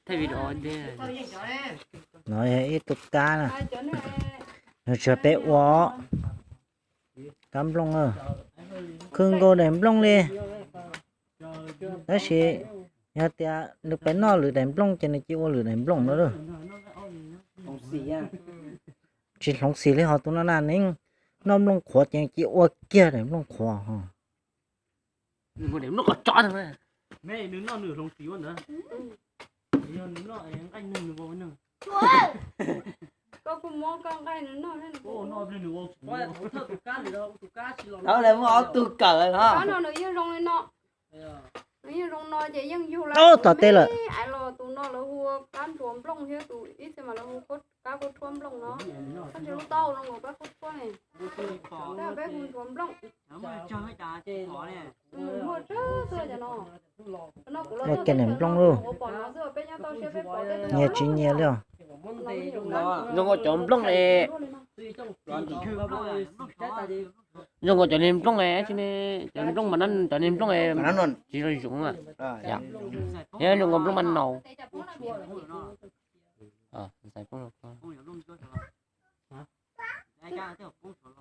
No yog ib tug kab na, nws tsis yog peb ua, kab nplooj, khwv nkaus daim nplooj li. Tab sis yog tias nws pais noj lwm daim nplooj ces nws cia ua lwm daim nplooj no lawm. Tsis hloov xis li ho tus no na, nws noj nplooj qhuav ces cia ua kiag daim nplooj qhuav ho. Thaum lawv muaj ob tug kawm no, nws yeej zoo li no. Nws yeej zoo no ces yeej yug lawm. Tom teb lawm. Ais los tus no lawv hu ua kab ntsuas nplooj thiab tus ib txhia mas lawv hu kab khuab rhuab nplooj no. Tab sis lub taub hau zoo nkaus kab khuab rhuab ne. Tab peb hu ntsuas nplooj. Muaj tsawg xwb cov no. Muaj kiag daim nplooj lauj. Nyias tsis nyias li os. Zoo nkaus cov nplooj ne. Zoo nkaus cov niag nplooj ne, cov nplooj mas, cov niag nplooj tsis zoo zoo. Thiab zoo nkaus nplooj mas naus.